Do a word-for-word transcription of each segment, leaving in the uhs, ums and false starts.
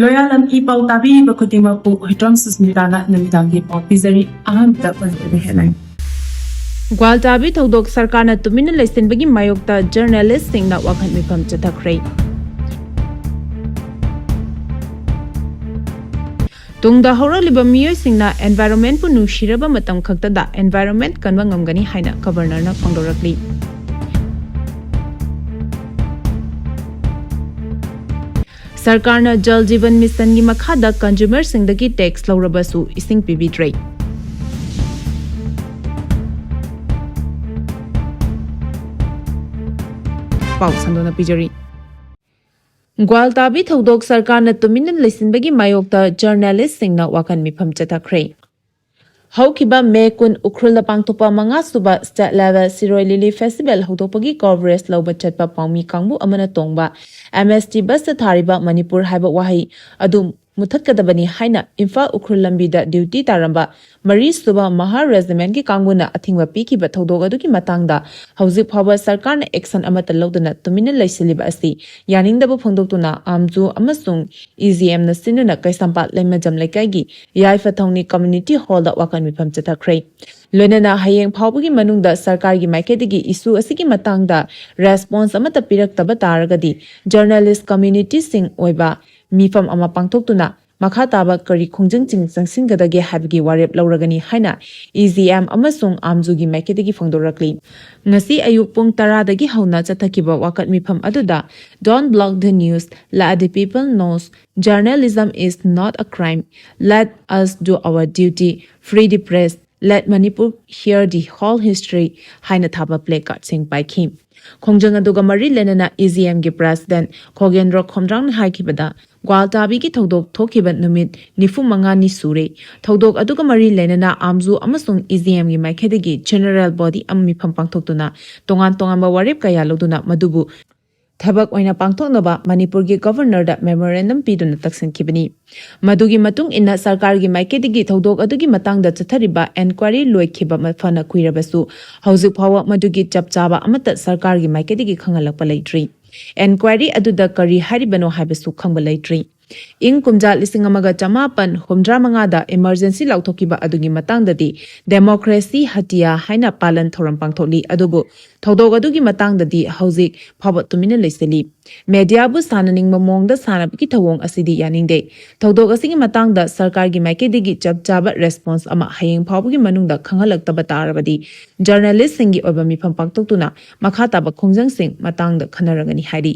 ꯂꯣꯌꯥꯂꯝ E ꯄꯥꯎ ꯇꯥꯕꯤꯔꯤꯕ ꯈꯨꯗꯤꯡꯃꯛꯄꯨ ꯍꯨꯏꯗ꯭ꯔꯣꯝ ꯁꯨꯁꯃꯤꯇꯥꯅ ꯅꯨꯃꯤꯗꯥꯡꯒꯤ ꯄꯥꯎ ꯄꯤꯖꯔꯤ꯫ ꯑꯍꯥꯟꯕꯗ ꯄꯟꯖꯕ ꯍꯦꯠꯂꯥꯏꯟ꯫ ꯒ꯭ꯋꯥꯜꯇꯥꯕꯤ ꯊꯧꯗꯣꯛ ꯁꯔꯀꯥꯔꯅ ꯇꯨꯃꯤꯟꯅ ꯂꯩꯁꯤꯟꯕꯒꯤ ꯃꯥꯌꯣꯛꯇ ꯖꯔꯅꯦꯂꯤꯁꯁꯤꯡꯅ ꯋꯥꯈꯜ ꯃꯤꯐꯝ ꯆꯠꯊꯈ꯭ꯔꯦ꯫ ꯇꯨꯡꯗ ꯍꯧꯔꯛꯂꯤꯕ ꯃꯤꯑꯣꯏꯁꯤꯡꯅ environment ꯄꯨ ꯅꯨꯡꯁꯤꯔꯕ ꯃꯇꯝ ꯈꯛꯇꯗ environment ꯀꯟꯕ ꯉꯝꯒꯅꯤ ꯍꯥꯏꯅ ꯒꯕꯔꯅꯔꯅ ꯐꯣꯡꯗꯣꯔꯛꯂꯤ꯫ ꯁꯔꯀꯥꯔꯅ ꯖꯜ ꯖꯤꯕꯟ ꯃꯤꯁꯟꯒꯤ ꯃꯈꯥꯗ consumer ꯁꯤꯡꯗꯒꯤ tax ꯂꯧꯔꯕꯁꯨ ꯏꯁꯤꯡ ꯄꯤꯕꯤꯗ꯭ꯔꯦ꯫ ꯄꯥꯎ ꯁꯟꯗꯣꯛꯅ ꯄꯤꯖꯔꯤ꯫ ꯒ꯭ꯋꯥꯜꯇꯥꯕꯤ ꯊꯧꯗꯣꯛ ꯁꯔꯀꯥꯔꯅ ꯇꯨꯃꯤꯟꯅ ꯂꯩꯁꯤꯟꯕꯒꯤ ꯃꯥꯌꯣꯛꯇ ꯖꯔꯅꯦꯂꯤꯁꯁꯤꯡꯅ ꯋꯥꯀꯟ ꯃꯤꯐꯝ ꯆꯠꯊꯈ꯭ꯔꯦ꯫ ꯍꯧꯈꯤꯕ ꯃꯦ ꯀꯨꯟ ꯎꯈ꯭ꯔꯨꯜꯗ ꯄꯥꯡꯊꯣꯛꯄ ꯃꯉꯥ ꯁꯨꯕ state level ꯁꯤꯔꯣꯏ ꯂꯤꯂꯤ festival ꯍꯧꯗꯣꯛꯄꯒꯤ coverage ꯂꯧꯕ ꯆꯠꯄ ꯄꯥꯎꯃꯤ ꯀꯥꯡꯕꯨ ꯑꯃꯅ ꯇꯣꯡꯕ M S T bus ꯇ ꯊꯥꯔꯤꯕ ꯃꯅꯤꯄꯨꯔ ꯍꯥꯏꯕ ꯋꯥꯍꯩ ꯑꯗꯨ ꯃꯨꯊꯠꯀꯗꯕꯅꯤ ꯍꯥꯏꯅ ꯏꯝꯐꯥꯜ ꯎꯈ꯭ꯔꯨꯜ ꯂꯝꯕꯤꯗ duty ꯇꯥꯔꯝꯕ ꯃꯔꯤ ꯁꯨꯕ ꯃꯍꯥ regiment ꯀꯤ ꯀꯥꯡꯕꯨꯅ ꯑꯊꯤꯡꯕ ꯄꯤꯈꯤꯕ ꯊꯧꯗꯣꯛ ꯑꯗꯨꯒꯤ ꯃꯇꯥꯡꯗ ꯍꯧꯖꯤꯛ ꯐꯥꯎꯕ ꯁꯔꯀꯥꯔꯅ action ꯑꯃꯠꯇ ꯂꯧꯗꯅ ꯇꯨꯃꯤꯟꯅ ꯂꯩꯁꯤꯜꯂꯤꯕ ꯑꯁꯤ ꯌꯥꯅꯤꯡꯗꯕ ꯐꯣꯡꯗꯣꯛꯇꯨꯅ ꯑꯥꯝꯖꯨ ꯑꯃꯁꯨꯡ E G M ꯅ ꯁꯤꯟꯗꯨꯅ ꯀꯩꯁꯥꯝꯄꯥꯠ ꯂꯩꯃꯖꯝ ꯂꯩꯀꯥꯏꯒꯤ ꯌꯥꯏꯐ ꯊꯧꯅꯤ community hall ꯗ ꯋꯥꯀꯟ ꯃꯤꯐꯝ ꯆꯠꯊꯈ꯭ꯔꯦ꯫ ꯂꯣꯏꯅꯅ ꯍꯌꯦꯡ ꯐꯥꯎꯕꯒꯤ ꯃꯅꯨꯡꯗ ꯁꯔꯀꯥꯔꯒꯤ ꯃꯥꯏꯀꯩꯗꯒꯤ issue ꯑꯁꯤꯒꯤ ꯃꯇꯥꯡꯗ response ꯑꯃꯠꯇ ꯄꯤꯔꯛꯇꯕ ꯇꯥꯔꯒꯗꯤ journalist community ꯁꯤꯡ ꯑꯣꯏꯕ ꯃꯤꯐꯝ ꯑꯃ ꯄꯥꯡꯊꯣꯛꯇꯨꯅ ꯃꯈꯥ ꯇꯥꯕ ꯀꯔꯤ ꯈꯣꯡꯖꯪꯁꯤꯡ ꯆꯪꯁꯤꯟꯒꯗꯒꯦ ꯍꯥꯏꯕꯒꯤ ꯋꯥꯔꯦꯞ ꯂꯧꯔꯒꯅꯤ ꯍꯥꯏꯅ E G M ꯑꯃꯁꯨꯡ ꯑꯥꯝꯖꯨꯒꯤ ꯃꯥꯏꯀꯩꯗꯒꯤ ꯐꯣꯡꯗꯣꯔꯛꯂꯤ꯫ ꯉꯁꯤ ꯑꯌꯨꯛ ꯄꯨꯡ ꯇꯔꯥꯗꯒꯤ ꯍꯧꯅ ꯆꯠꯊꯈꯤꯕ ꯋꯥꯀꯠ ꯃꯤꯐꯝ ꯑꯗꯨꯗ Don't block the news, let the people knows, journalism is not a crime, let us do our duty, free the press, let Manipur hear the whole history ꯍꯥꯏꯅ ꯊꯥꯕ placard ꯁꯤꯡ ꯄꯥꯏꯈꯤ꯫ ꯈꯣꯡꯖꯪ ꯑꯗꯨꯒ ꯃꯔꯤ ꯂꯩꯅꯅ E G M ꯒꯤ president ꯈꯣꯒꯦꯟꯗ꯭ꯔꯣ ꯈꯣꯝꯗ꯭ꯔꯥꯡꯅ ꯍꯥꯏꯈꯤꯕꯗ, ꯒ꯭ꯋꯥꯜꯇꯥꯕꯤꯒꯤ ꯊꯧꯗꯣꯛ ꯊꯣꯛꯈꯤꯕ ꯅꯨꯃꯤꯠ ꯅꯤꯐꯨ ꯃꯉꯥꯅꯤ ꯁꯨꯔꯦ꯫ ꯊꯧꯗꯣꯛ ꯑꯗꯨꯒ ꯃꯔꯤ ꯂꯩꯅꯅ ꯑꯥꯝꯖꯨ ꯑꯃꯁꯨꯡ E G M ꯒꯤ ꯃꯥꯏꯀꯩꯗꯒꯤ general body ꯑꯃ ꯃꯤꯐꯝ ꯄꯥꯡꯊꯣꯛꯇꯨꯅ ꯇꯣꯉꯥꯟ ꯇꯣꯉꯥꯟꯕ ꯋꯥꯔꯦꯞ ꯀꯌꯥ ꯂꯧꯗꯨꯅ ꯃꯗꯨꯕꯨ ꯊꯕꯛ ꯑꯣꯏꯅ ꯄꯥꯡꯊꯣꯛꯅꯕ ꯃꯅꯤꯄꯨꯔꯒꯤ governor ꯗ memorandum ꯄꯤꯗꯨꯅ ꯇꯛꯁꯤꯟꯈꯤꯕꯅꯤ꯫ ꯃꯗꯨꯒꯤ ꯃꯇꯨꯡ ꯏꯟꯅ ꯁꯔꯀꯥꯔꯒꯤ ꯃꯥꯏꯀꯩꯗꯒꯤ ꯊꯧꯗꯣꯛ ꯑꯗꯨꯒꯤ ꯃꯇꯥꯡꯗ ꯆꯠꯊꯔꯤꯕ enquiry ꯂꯣꯏꯈꯤꯕ ꯃ-, ꯐꯅ ꯀꯨꯏꯔꯕꯁꯨ ꯍꯧꯖꯤꯛ ꯐꯥꯎꯕ ꯃꯗꯨꯒꯤ ꯆꯞ ꯆꯥꯕ ꯑꯃꯠꯇ ꯁꯔꯀꯥꯔꯒꯤ ꯃꯥꯏꯀꯩꯗꯒꯤ ꯈꯪꯍꯜꯂꯛꯄ ꯂꯩꯇ꯭ꯔꯤ꯫ Enquiry ꯑꯗꯨꯗ ꯀꯔꯤ ꯍꯥꯏꯔꯤꯕꯅꯣ ꯍꯥꯏꯕꯁꯨ ꯈꯪꯕ ꯂꯩꯇ꯭ꯔꯤ꯫ ꯏꯪ ꯀꯨꯝꯖꯥ ꯂꯤꯁꯤꯡ ꯑꯃꯒ ꯆꯃꯥꯄꯟ ꯍꯨꯝꯗ꯭ꯔꯥ ꯃꯉꯥꯗ emergency ꯂꯥꯎꯊꯣꯛꯈꯤꯕ ꯑꯗꯨꯒꯤ ꯃꯇꯥꯡꯗꯗꯤ democracy ꯍꯇꯤꯌꯥ ꯍꯥꯏꯅ ꯄꯥꯂꯟ ꯊꯧꯔꯝ ꯄꯥꯡꯊꯣꯛꯂꯤ꯫ ꯑꯗꯨꯕꯨ ꯊꯧꯗꯣꯛ ꯑꯗꯨꯒꯤ ꯃꯇꯥꯡꯗꯗꯤ ꯍꯧꯖꯤꯛ ꯐꯥꯎꯕ ꯇꯨꯃꯤꯟꯅ ꯂꯩꯁꯤꯜꯂꯤ꯫ Mediaꯕꯨ ꯁꯥꯟꯅꯅꯤꯡꯕ ꯃꯑꯣꯡꯗ ꯁꯥꯟꯅꯕꯒꯤ ꯊꯧꯑꯣꯡ ꯑꯁꯤꯗꯤ ꯌꯥꯅꯤꯡꯗꯦ꯫ ꯊꯧꯗꯣꯛ ꯑꯁꯤꯒꯤ ꯃꯇꯥꯡꯗ ꯁꯔꯀꯥꯔꯒꯤ ꯃꯥꯏꯀꯩꯗꯒꯤ ꯆꯞ ꯆꯥꯕ response ꯑꯃ ꯍꯌꯦꯡ ꯐꯥꯎꯕꯒꯤ ꯃꯅꯨꯡꯗ ꯈꯪꯍꯜꯂꯛꯇꯕ ꯇꯥꯔꯕꯗꯤ journalistꯁꯤꯡꯒꯤ ꯑꯣꯏꯕ ꯃꯤꯐꯝ ꯄꯥꯡꯊꯣꯛꯇꯨꯅ ꯃꯈꯥ ꯇꯥꯕ ꯈꯣꯡꯖꯪꯁꯤꯡ ꯃꯇꯥꯡꯗ ꯈꯟꯅꯔꯒꯅꯤ ꯍꯥꯏꯔꯤ꯫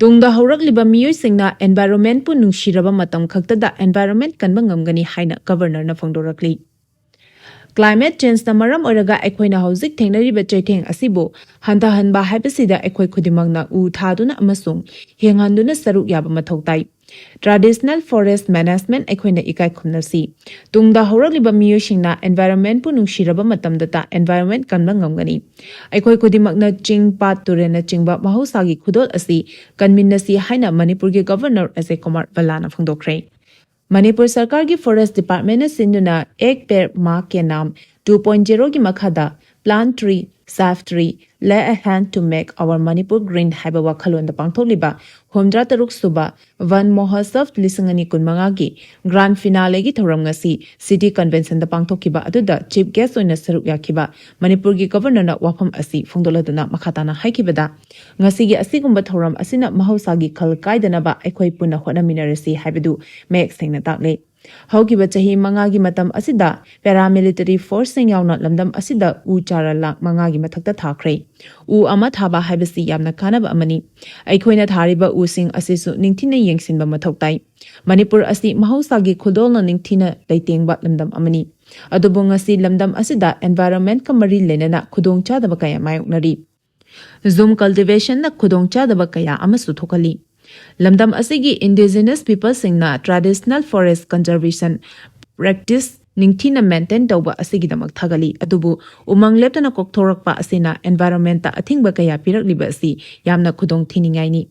ꯇꯨꯡꯗ ꯍꯧꯔꯛꯂꯤꯕ ꯃꯤꯑꯣꯏꯁꯤꯡꯅ environmentꯄꯨ ꯅꯨꯡꯁꯤꯔꯕ ꯃꯇꯝ ꯈꯛꯇꯗ environment ꯀꯟꯕ ꯉꯝꯒꯅꯤ ꯍꯥꯏꯅ Governorꯅ ꯐꯣꯡꯗꯣꯔꯛꯂꯤ꯫ Climate changeꯅ ꯃꯔꯝ ꯑꯣꯏꯔꯒ ꯑꯩꯈꯣꯏꯅ ꯍꯧꯖꯤꯛ ꯊꯦꯡꯅꯔꯤꯕ ꯆꯩꯊꯦꯡ ꯑꯁꯤꯕꯨ ꯍꯟꯊꯍꯟꯕ ꯍꯥꯏꯕꯁꯤꯗ ꯑꯩꯈꯣꯏ ꯈꯨꯗꯤꯡꯃꯛꯅ ꯎ ꯊꯥꯗꯨꯅ ꯑꯃꯁꯨꯡ ꯍꯦꯡꯍꯟꯗꯨꯅ ꯁꯔꯨꯛ ꯌꯥꯕ ꯃꯊꯧ ꯇꯥꯏ꯫ Traditional forest management ꯑꯩꯈꯣꯏꯅ ꯏꯀꯥꯏ ꯈꯨꯝꯅꯁꯤ꯫ ꯇꯨꯡꯗ ꯍꯧꯔꯛꯂꯤꯕ ꯃꯤꯑꯣꯏꯁꯤꯡꯅ environmentꯄꯨ ꯅꯨꯡꯁꯤꯔꯕ ꯃꯇꯝꯗꯇ environment ꯀꯟꯕ ꯉꯝꯒꯅꯤ꯫ ꯑꯩꯈꯣꯏ ꯈꯨꯗꯤꯡꯃꯛꯅ ꯆꯤꯡ, ꯄꯥꯠ, ꯇꯨꯔꯦꯜꯅꯆꯤꯡꯕ ꯃꯍꯧꯁꯥꯒꯤ ꯈꯨꯗꯣꯜ ꯑꯁꯤ ꯀꯟꯃꯤꯟꯅꯁꯤ ꯍꯥꯏꯅ ꯃꯅꯤꯄꯨꯔꯒꯤ Governor ꯑꯖꯌ ꯀꯨꯃꯥꯔ ꯚꯜꯂꯥꯅ ꯐꯣꯡꯗꯣꯛꯈ꯭ꯔꯦ꯫ ꯃꯅꯤꯄꯨꯔ ꯁꯔꯀꯥꯔꯒꯤ Forest Departmentꯅ ꯁꯤꯟꯗꯨꯅ Ek Ped Maa Ke Naam two point zeroꯒꯤ ꯃꯈꯥꯗ Plant Tree, Save Tree, Lay a Hand to Make Our Manipur Green ꯍꯥꯏꯕ ꯋꯥꯈꯜꯂꯣꯟꯗ ꯄꯥꯡꯊꯣꯛꯂꯤꯕ ꯍꯨꯝꯗ꯭ꯔꯥ ꯇꯔꯨꯛ ꯁꯨꯕ Van Mahotsav ꯂꯤꯁꯤꯡ ꯑꯅꯤ ꯀꯨꯟꯃꯉꯥꯒꯤ grand finaleꯒꯤ ꯊꯧꯔꯝ ꯉꯁꯤ City Conventionꯗ ꯄꯥꯡꯊꯣꯛꯈꯤꯕ ꯑꯗꯨꯗ chief guest ꯑꯣꯏꯅ ꯁꯔꯨꯛ ꯌꯥꯈꯤꯕ ꯃꯅꯤꯄꯨꯔꯒꯤ Governorꯅ ꯋꯥꯐꯝ ꯑꯁꯤ ꯐꯣꯡꯗꯣꯛꯂꯗꯨꯅ ꯃꯈꯥ ꯇꯥꯅ ꯍꯥꯏꯈꯤꯕꯗ, ꯉꯁꯤꯒꯤ ꯑꯁꯤꯒꯨꯝꯕ ꯊꯧꯔꯝ ꯑꯁꯤꯅ ꯃꯍꯧꯁꯥꯒꯤ ꯈꯜ ꯀꯥꯏꯗꯅꯕ ꯑꯩꯈꯣꯏ ꯄꯨꯟꯅ ꯍꯣꯠꯅꯃꯤꯟꯅꯔꯁꯤ ꯍꯥꯏꯕꯗꯨ ꯃꯌꯦꯛ ꯁꯦꯡꯅ ꯇꯥꯛꯂꯦ꯫ ꯍꯧꯈꯤꯕ ꯆꯍꯤ ꯃꯉꯥꯒꯤ ꯃꯇꯝ ꯑꯁꯤꯗ paramilitary forceꯁꯤꯡ ꯌꯥꯎꯅ ꯂꯝꯗꯝ ꯑꯁꯤꯗ ꯎ ꯆꯥꯔ ꯂꯥꯈ ꯃꯉꯥꯒꯤ ꯃꯊꯛꯇ ꯊꯥꯈ꯭ꯔꯦ꯫ ꯎ ꯑꯃ ꯊꯥꯕ ꯍꯥꯏꯕꯁꯤ ꯌꯥꯝꯅ ꯀꯥꯟꯅꯕ ꯑꯃꯅꯤ꯫ ꯑꯩꯈꯣꯏꯅ ꯊꯥꯔꯤꯕ ꯎꯁꯤꯡ ꯑꯁꯤꯁꯨ ꯅꯤꯡꯊꯤꯅ ꯌꯦꯡꯁꯤꯟꯕ ꯃꯊꯧ ꯇꯥꯏ꯫ ꯃꯅꯤꯄꯨꯔ ꯑꯁꯤ ꯃꯍꯧꯁꯥꯒꯤ ꯈꯨꯗꯣꯜꯅ ꯅꯤꯡꯊꯤꯅ ꯂꯩꯇꯦꯡꯕ ꯂꯝꯗꯝ ꯑꯃꯅꯤ꯫ ꯑꯗꯨꯕꯨ ꯉꯁꯤ ꯂꯝꯗꯝ ꯑꯁꯤꯗ environmentꯀ ꯃꯔꯤ ꯂꯩꯅꯅ ꯈꯨꯗꯣꯡꯆꯥꯗꯕ ꯀꯌꯥ ꯃꯥꯌꯣꯛꯅꯔꯤ꯫ Zoom cultivationꯅ ꯈꯨꯗꯣꯡꯆꯥꯗꯕ ꯀꯌꯥ ꯑꯃꯁꯨ ꯊꯣꯛꯍꯜꯂꯤ꯫ ꯂꯝꯗꯝ ꯑꯁꯤꯒꯤ indigenous peopleꯁꯤꯡꯅ traditional forest conservation practice ꯅꯤꯡꯊꯤꯅ maintain ꯇꯧꯕ ꯑꯁꯤꯒꯤꯗꯃꯛ ꯊꯥꯒꯠꯂꯤ꯫ ꯑꯗꯨꯕꯨ ꯎꯃꯪ ꯂꯦꯞꯇꯅ ꯀꯣꯛꯊꯣꯔꯛꯄ ꯑꯁꯤꯅ environmentꯇ ꯑꯊꯤꯡꯕ ꯀꯌꯥ ꯄꯤꯔꯛꯂꯤꯕ ꯑꯁꯤ ꯌꯥꯝꯅ ꯈꯨꯗꯣꯡ ꯊꯤꯅꯤꯡꯉꯥꯏꯅꯤ꯫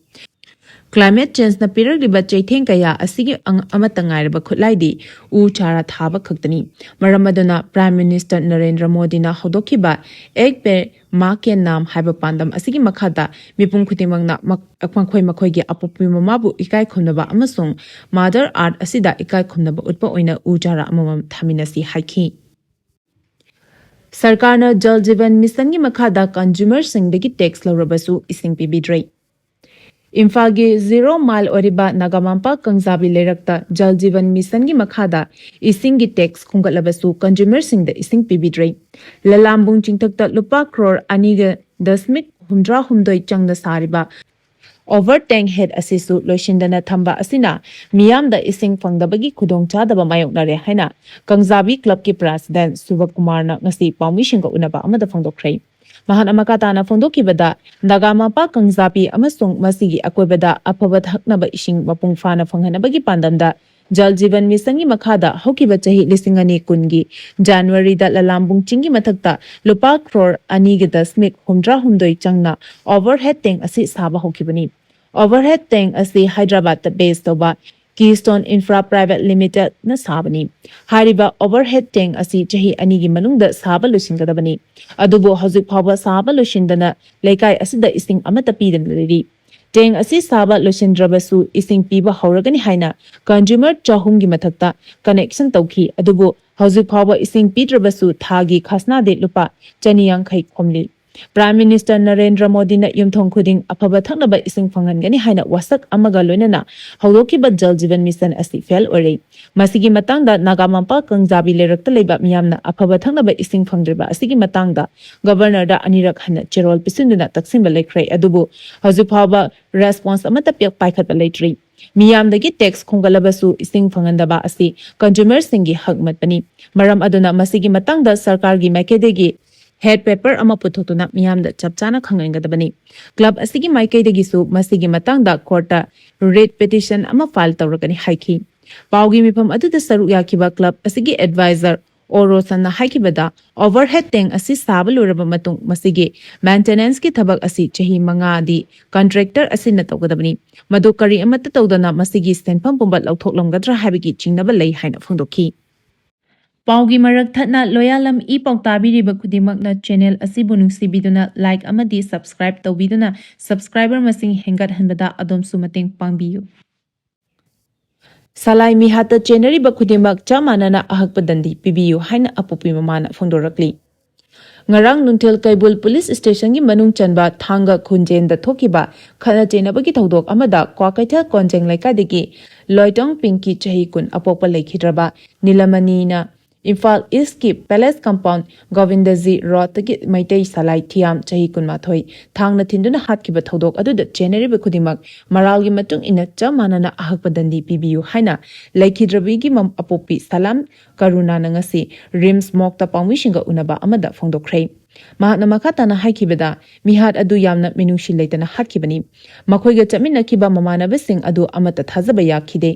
Climate change ꯅ ꯄꯤꯔꯛꯂꯤꯕ ꯆꯩꯊꯦꯡ ꯀꯌꯥ ꯑꯁꯤꯒꯤ ꯑꯃꯠꯇ ꯉꯥꯏꯔꯕ ꯈꯨꯠꯂꯥꯏꯗꯤ ꯎ ꯆꯥꯔꯥ ꯊꯥꯕ ꯈꯛꯇꯅꯤ꯫ ꯃꯔꯝ ꯑꯗꯨꯅ Prime Minister ꯅꯔꯦꯟꯗ꯭ꯔ ꯃꯣꯗꯤꯅ ꯍꯧꯗꯣꯛꯈꯤꯕ Ek Ped Maa Ke Naam ꯍꯥꯏꯕ ꯄꯥꯟꯗꯝ ꯑꯁꯤꯒꯤ ꯃꯈꯥꯗ ꯃꯤꯄꯨꯝ ꯈꯨꯗꯤꯡꯃꯛꯅ ꯃꯈꯣꯏ ꯃꯈꯣꯏꯒꯤ ꯑꯄꯣꯛꯄꯤ ꯃꯃꯥꯕꯨ ꯏꯀꯥꯏ ꯈꯨꯝꯅꯕ ꯑꯃꯁꯨꯡ Mother Earth ꯑꯁꯤꯗ ꯏꯀꯥꯏ ꯈꯨꯝꯅꯕ ꯎꯠꯄ ꯑꯣꯏꯅ ꯎ ꯆꯥꯔꯥ ꯑꯃꯃꯝ ꯊꯥꯃꯤꯟꯅꯁꯤ ꯍꯥꯏꯈꯤ꯫ ꯁꯔꯀꯥꯔꯅ Jal Jeevan Mission ꯒꯤ ꯃꯈꯥꯗ consumer ꯁꯤꯡꯗꯒꯤ tax ꯂꯧꯔꯕꯁꯨ ꯏꯁꯤꯡ ꯄꯤꯕꯤꯗ꯭ꯔꯦ꯫ ꯏꯝꯐꯥꯜꯒꯤ zero mile ꯑꯣꯏꯔꯤꯕ ꯅꯥꯒꯥꯃꯝꯄꯥ ꯀꯪꯖꯥꯕꯤ ꯂꯩꯔꯛꯇ Jal Jeevan Mission ꯒꯤ ꯃꯈꯥꯗ ꯏꯁꯤꯡꯒꯤ tax ꯈꯣꯝꯒꯠꯂꯕꯁꯨ consumer ꯁꯤꯡꯗ ꯏꯁꯤꯡ ꯄꯤꯕꯤꯗ꯭ꯔꯦ꯫ ꯂꯂꯥꯝꯕꯨꯡ ꯆꯤꯡꯊꯛꯇ ꯂꯨꯄꯥ crore ꯑꯅꯤꯒ ꯗꯁꯃꯤꯛ ꯍꯨꯝꯗ꯭ꯔꯥ ꯍꯨꯝꯗꯣꯏ ꯆꯪꯅ ꯁꯥꯔꯤꯕ over tank head ꯑꯁꯤꯁꯨ ꯂꯣꯏꯁꯤꯟꯗꯅ ꯊꯝꯕ ꯑꯁꯤꯅ ꯃꯤꯌꯥꯝꯗ ꯏꯁꯤꯡ ꯐꯪꯗꯕꯒꯤ ꯈꯨꯗꯣꯡꯆꯥꯗꯕ ꯃꯥꯌꯣꯛꯅꯔꯦ ꯍꯥꯏꯅ ꯀꯪꯖꯥꯕꯤ club ꯀꯤ president ꯁꯨꯕ ꯀꯨꯃꯥꯔꯅ ꯉꯁꯤ ꯄꯥꯎꯃꯤꯁꯤꯡꯒ ꯎꯅꯕ ꯑꯃꯗ ꯐꯣꯡꯗꯣꯛꯈ꯭ꯔꯦ꯫ ꯃꯍꯥꯛꯅ ꯃꯈꯥ ꯇꯥꯅ ꯐꯣꯡꯗꯣꯛꯈꯤꯕꯗ, ꯅꯥꯒꯥꯃꯝꯄꯥ ꯀꯪꯖꯥꯕꯤ ꯑꯃꯁꯨꯡ ꯃꯁꯤꯒꯤ ꯑꯀꯣꯏꯕꯗ ꯑꯐꯕ ꯊꯛꯅꯕ ꯏꯁꯤꯡ ꯃꯄꯨꯡ ꯐꯥꯅ ꯐꯪꯍꯟꯅꯕꯒꯤ ꯄꯥꯟꯗꯝꯗ Jal Jeevan Mission ꯒꯤ ꯃꯈꯥꯗ ꯍꯧꯈꯤꯕ ꯆꯍꯤ ꯂꯤꯁꯤꯡ ꯑꯅꯤ ꯀꯨꯟꯒꯤ January ꯗ ꯂꯂꯥꯝꯕꯨꯡ ꯆꯤꯡꯒꯤ ꯃꯊꯛꯇ ꯂꯨꯄꯥ crore ꯑꯅꯤꯒ ꯗꯁꯃꯤꯛ ꯍꯨꯝꯗ꯭ꯔꯥ ꯍꯨꯝꯗꯣꯏ ꯆꯪꯅ overhead tank ꯑꯁꯤ ꯁꯥꯕ ꯍꯧꯈꯤꯕꯅꯤ꯫ Overhead tank ꯑꯁꯤ ꯍꯥꯏꯗ꯭ꯔꯕꯥꯗꯇ base ꯇꯧꯕ Keystone Infra Private Limited ꯅ ꯁꯥꯕꯅꯤ꯫ ꯍꯥꯏꯔꯤꯕ overhead tank ꯑꯁꯤ ꯆꯍꯤ ꯑꯅꯤꯒꯤ ꯃꯅꯨꯡꯗ ꯁꯥꯕ ꯂꯣꯏꯁꯤꯟꯒꯗꯕꯅꯤ꯫ ꯑꯗꯨꯕꯨ ꯍꯧꯖꯤꯛ ꯐꯥꯎꯕ ꯁꯥꯕ ꯂꯣꯏꯁꯤꯟꯗꯅ ꯂꯩꯀꯥꯏ ꯑꯁꯤꯗ ꯏꯁꯤꯡ ꯑꯃꯠꯇ ꯄꯤꯗꯅ ꯂꯩꯔꯤ꯫ Tank ꯑꯁꯤ ꯁꯥꯕ ꯂꯣꯏꯁꯤꯟꯗ꯭ꯔꯕꯁꯨ ꯏꯁꯤꯡ ꯄꯤꯕ ꯍꯧꯔꯒꯅꯤ ꯍꯥꯏꯅ consumer ꯆꯍꯨꯝꯒꯤ ꯃꯊꯛꯇ connection ꯇꯧꯈꯤ꯫ ꯑꯗꯨꯕꯨ ꯍꯧꯖꯤꯛ ꯐꯥꯎꯕ ꯏꯁꯤꯡ ꯄꯤꯗ꯭ꯔꯕꯁꯨ ꯊꯥꯒꯤ ꯈꯥꯖꯅꯥꯗꯤ ꯂꯨꯄꯥ ꯆꯅꯤ ꯌꯥꯡꯈꯩ ꯈꯣꯝꯂꯤ꯫ Prime Minister ꯅꯔꯦꯟꯗ꯭ꯔ ꯃꯣꯗꯤꯅ ꯌꯨꯝꯊꯣꯡ ꯈꯨꯗꯤꯡ ꯑꯐꯕ ꯊꯛꯅꯕ ꯏꯁꯤꯡ ꯐꯪꯍꯟꯒꯅꯤ ꯍꯥꯏꯅ ꯋꯥꯁꯛ ꯑꯃꯒ ꯂꯣꯏꯅꯅ ꯍꯧꯗꯣꯛꯈꯤꯕ Jal Jeevan Mission ꯑꯁꯤ fail ꯑꯣꯏꯔꯦ꯫ ꯃꯁꯤꯒꯤ ꯃꯇꯥꯡꯗ ꯅꯥꯒꯥꯃꯝꯄꯥ ꯀꯪꯖꯥꯕꯤ ꯂꯩꯔꯛꯇ ꯂꯩꯕ ꯃꯤꯌꯥꯝꯅ ꯑꯐꯕ ꯊꯛꯅꯕ ꯏꯁꯤꯡ ꯐꯪꯗ꯭ꯔꯤꯕ ꯑꯁꯤꯒꯤ ꯃꯇꯥꯡꯗ Governor ꯗ ꯑꯅꯤꯔꯛ ꯍꯟꯅ ꯆꯦꯔꯣꯜ ꯄꯤꯁꯤꯟꯗꯨꯅ ꯇꯛꯁꯤꯟꯕ ꯂꯩꯈ꯭ꯔꯦ꯫ ꯑꯗꯨꯕꯨ ꯍꯧꯖꯤꯛ ꯐꯥꯎꯕ response ꯑꯃꯠꯇ ꯄꯤꯔꯛ-, ꯄꯥꯏꯈꯠꯄ ꯂꯩꯇ꯭ꯔꯤ꯫ ꯃꯤꯌꯥꯝꯗꯒꯤ tax ꯈꯣꯝꯒꯠꯂꯕꯁꯨ ꯏꯁꯤꯡ ꯐꯪꯍꯟꯗꯕ ꯑꯁꯤ consumer ꯁꯤꯡꯒꯤ ꯍꯛ ꯃꯠꯄꯅꯤ꯫ ꯃꯔꯝ ꯑꯗꯨꯅ ꯃꯁꯤꯒꯤ ꯃꯇꯥꯡꯗ ꯁꯔꯀꯥꯔꯒꯤ ꯃꯥꯏꯀꯩꯗꯒꯤ head paper ꯑꯃ ꯄꯨꯊꯣꯛꯇꯨꯅ ꯃꯤꯌꯥꯝꯗ ꯆꯞ ꯆꯥꯅ ꯈꯪꯍꯟꯒꯗꯕꯅꯤ꯫ Club ꯑꯁꯤꯒꯤ ꯃꯥꯏꯀꯩꯗꯒꯤꯁꯨ ꯃꯁꯤꯒꯤ ꯃꯇꯥꯡꯗ court ꯇ writ petition ꯑꯃ file ꯇꯧꯔꯒꯅꯤ ꯍꯥꯏꯈꯤ꯫ ꯄꯥꯎꯒꯤ ꯃꯤꯐꯝ ꯑꯗꯨꯗ ꯁꯔꯨꯛ ꯌꯥꯈꯤꯕ club ꯑꯁꯤꯒꯤ advisor ꯑꯣ ꯔꯣꯁꯟꯅ ꯍꯥꯏꯈꯤꯕꯗ, overhead tank ꯑꯁꯤ ꯁꯥꯕ ꯂꯣꯏꯔꯕ ꯃꯇꯨꯡ ꯃꯁꯤꯒꯤ maintenanceꯀꯤ ꯊꯕꯛ ꯑꯁꯤ ꯆꯍꯤ ꯃꯉꯥꯗꯤ contractor ꯑꯁꯤꯅ ꯇꯧꯒꯗꯕꯅꯤ꯫ ꯃꯗꯨ ꯀꯔꯤ ꯑꯃꯠꯇ ꯇꯧꯗꯅ ꯃꯁꯤꯒꯤ ꯁꯦꯟꯐꯝ ꯄꯨꯝꯕ ꯂꯧꯊꯣꯛꯂꯝꯒꯗ꯭ꯔꯥ ꯍꯥꯏꯕꯒꯤ ꯆꯤꯡꯅꯕ ꯂꯩ ꯍꯥꯏꯅ ꯐꯣꯡꯗꯣꯛꯈꯤ꯫ ꯄꯥꯎꯒꯤ ꯃꯔꯛ ꯊꯠꯅ ꯂꯣꯌꯥꯂꯝ ꯏ ꯄꯥꯎ ꯇꯥꯕꯤꯔꯤꯕ ꯈꯨꯗꯤꯡꯃꯛꯅ channel ꯑꯁꯤꯕꯨ ꯅꯨꯡꯁꯤꯕꯤꯗꯨꯅ like ꯑꯃꯗꯤ subscribe ꯇꯧꯕꯤꯗꯨꯅ subscriber ꯃꯁꯤꯡ ꯍꯦꯟꯒꯠꯍꯟꯕꯗ ꯑꯗꯣꯝꯁꯨ ꯃꯇꯦꯡ ꯄꯥꯡꯕꯤꯌꯨ꯫ ꯁꯂꯥꯏ ꯃꯤꯍꯥꯠꯇ ꯆꯦꯟꯅꯔꯤꯕ ꯈꯨꯗꯤꯡꯃꯛ ꯆꯞ ꯃꯥꯟꯅꯅ ꯑꯍꯛꯄ ꯗꯟꯗꯤ ꯄꯤꯕꯤꯌꯨ ꯍꯥꯏꯅ ꯑꯄꯣꯛꯄꯤ ꯃꯃꯥꯅ ꯐꯣꯡꯗꯣꯔꯛꯂꯤ꯫ ꯉꯔꯥꯡ ꯅꯨꯡꯊꯤꯜ ꯀꯩꯕꯨꯜ ꯄꯨꯂꯤꯁ ꯁ꯭ꯇꯦꯁꯟꯒꯤ ꯃꯅꯨꯡ ꯆꯟꯕ ꯊꯥꯡꯒ ꯈꯨꯟꯖꯦꯟꯗ ꯊꯣꯛꯈꯤꯕ ꯈꯠꯅ ꯆꯩꯅꯕꯒꯤ ꯊꯧꯗꯣꯛ ꯑꯃꯗ ꯀ꯭ꯋꯥꯀꯩꯊꯦꯜ ꯀꯣꯟꯖꯦꯡ ꯂꯩꯀꯥꯏꯗꯒꯤ ꯂꯣꯏꯇꯣꯡ ꯄꯤꯡꯀꯤ ꯆꯍꯤ ꯀꯨꯟ ꯑꯄꯣꯛꯄ ꯂꯩꯈꯤꯗ꯭ꯔꯕ ꯅꯤꯂꯃꯅꯤꯅ ꯏꯝꯐꯥꯜ ꯏꯁꯀꯤ ꯄꯦꯂꯦꯁ ꯀꯝꯄꯥꯎꯟ ꯒꯣꯕꯤꯟꯗꯖꯤ ꯔꯣꯗꯇꯒꯤ ꯃꯩꯇꯩ ꯁꯂꯥꯏ ꯊꯤꯌꯥꯝ ꯆꯍꯤ ꯀꯨꯟꯃꯥꯊꯣꯏ ꯊꯥꯡꯅ ꯊꯤꯟꯗꯨꯅ ꯍꯥꯠꯈꯤꯕ ꯊꯧꯗꯣꯛ ꯑꯗꯨꯗ ꯆꯦꯟꯅꯔꯤꯕ ꯈꯨꯗꯤꯡꯃꯛ ꯃꯔꯥꯜꯒꯤ ꯃꯇꯨꯡ ꯏꯟꯅ ꯆꯞ ꯃꯥꯟꯅꯅ ꯑꯍꯛꯄ ꯗꯟꯗꯤ ꯄꯤꯕꯤꯌꯨ ꯍꯥꯏꯅ ꯂꯩꯈꯤꯗ꯭ꯔꯕꯤꯒꯤ ꯃꯝ-, ꯑꯄꯣꯛꯄꯤ ꯁꯂꯥꯝ ꯀꯔꯨꯅꯥꯅ ꯉꯁꯤ ꯔꯤꯝꯁ ꯃꯣꯛꯇ ꯄꯥꯎꯃꯤꯁꯤꯡꯒ ꯎꯅꯕ ꯑꯃꯗ ꯐꯣꯡꯗꯣꯛꯈ꯭ꯔꯦ꯫ ꯃꯍꯥꯛꯅ ꯃꯈꯥ ꯇꯥꯅ ꯍꯥꯏꯈꯤꯕꯗ, ꯃꯤꯍꯥꯠ ꯑꯗꯨ ꯌꯥꯝꯅ ꯃꯤꯅꯨꯡꯁꯤ ꯂꯩꯇꯅ ꯍꯥꯠꯈꯤꯕꯅꯤ꯫ ꯃꯈꯣꯏꯒ ꯆꯠꯃꯤꯟꯅꯈꯤꯕ ꯃꯃꯥꯟꯅꯕꯁꯤꯡ ꯑꯗꯨ ꯑꯃꯠꯇ ꯊꯥꯖꯕ ꯌꯥꯈꯤꯗꯦ꯫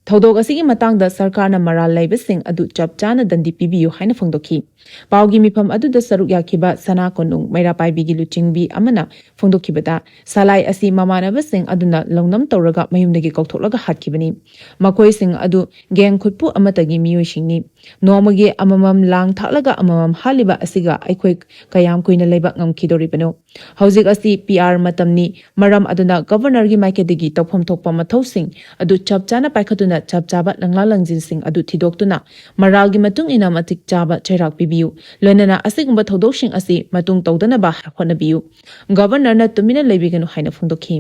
ꯊꯧꯗꯣꯛ ꯑꯁꯤꯒꯤ ꯃꯇꯥꯡꯗ ꯁꯔꯀꯥꯔꯅ ꯃꯔꯥꯜ ꯂꯩꯕꯁꯤꯡ ꯑꯗꯨ ꯆꯞ ꯆꯥꯅ ꯗꯟꯗꯤ ꯄꯤꯕꯤꯌꯨ ꯍꯥꯏꯅ ꯐꯣꯡꯗꯣꯛꯈꯤ꯫ ꯄꯥꯎꯒꯤ ꯃꯤꯐꯝ ꯑꯗꯨꯗ ꯁꯔꯨꯛ ꯌꯥꯈꯤꯕ ꯁꯅꯥ ꯀꯣꯅꯨꯡ ꯃꯩꯔꯥ ꯄꯥꯏꯕꯤꯒꯤ ꯂꯨꯆꯤꯡꯕꯤ ꯑꯃꯅ ꯐꯣꯡꯗꯣꯛꯈꯤꯕꯗ, ꯁꯂꯥꯏ ꯑꯁꯤ ꯃꯃꯥꯟꯅꯕꯁꯤꯡ ꯑꯗꯨꯅ ꯂꯧꯅꯝ ꯇꯧꯔꯒ ꯃꯌꯨꯝꯗꯒꯤ ꯀꯧꯊꯣꯛꯂꯒ ꯍꯥꯠꯈꯤꯕꯅꯤ꯫ ꯃꯈꯣꯏꯁꯤꯡ ꯑꯗꯨ ꯒꯦꯡ ꯈꯨꯠꯄꯨ ꯑꯃꯠꯇꯒꯤ ꯃꯤꯑꯣꯏꯁꯤꯡꯅꯤ꯫ ꯅꯣꯡꯃꯒꯤ ꯑꯃꯃꯝ ꯂꯥꯡ ꯊꯥꯛꯂꯒ ꯑꯃꯃꯝ ꯍꯥꯠꯂꯤꯕ ꯑꯁꯤꯒ ꯑꯩꯈꯣꯏ ꯀꯌꯥꯝ ꯀꯨꯏꯅ ꯂꯩꯕ ꯉꯝꯈꯤꯗꯣꯔꯤꯕꯅꯣ? ꯍꯧꯖꯤꯛ ꯑꯁꯤ ꯄꯤ ꯑꯥꯔ ꯃꯇꯝꯅꯤ꯫ ꯃꯔꯝ ꯑꯗꯨꯅ ꯒꯕꯔꯅꯔꯒꯤ ꯃꯥꯏꯀꯩꯗꯒꯤ ꯇꯧꯐꯝ ꯊꯣꯛꯄ ꯃꯊꯧꯁꯤꯡ ꯑꯗꯨ ꯆꯞ ꯆꯥꯅ ꯄꯥꯏꯈꯠꯇꯨꯅ ꯆꯞ ꯆꯥꯕ ꯂꯪꯂꯥ ꯂꯪꯖꯤꯟꯁꯤꯡ ꯑꯗꯨ ꯊꯤꯗꯣꯛꯇꯨꯅ ꯃꯔꯥꯜꯒꯤ ꯃꯇꯨꯡ ꯏꯟꯅ ꯃꯇꯤꯛ ꯆꯥꯕ ꯆꯩꯔꯥꯛ ꯄꯤꯕꯤꯌꯨ꯫ ꯂꯣꯏꯅꯅ ꯑꯁꯤꯒꯨꯝꯕ ꯊꯧꯗꯣꯛꯁꯤꯡ ꯑꯁꯤ ꯃꯇꯨꯡ ꯇꯧꯗꯅꯕ ꯍꯣꯠꯅꯕꯤꯌꯨ꯫ ꯒꯕꯔꯅꯔꯅ ꯇꯨꯃꯤꯟꯅ ꯂꯩꯕꯤꯒꯅꯨ ꯍꯥꯏꯅ ꯐꯣꯡꯗꯣꯛꯈꯤ꯫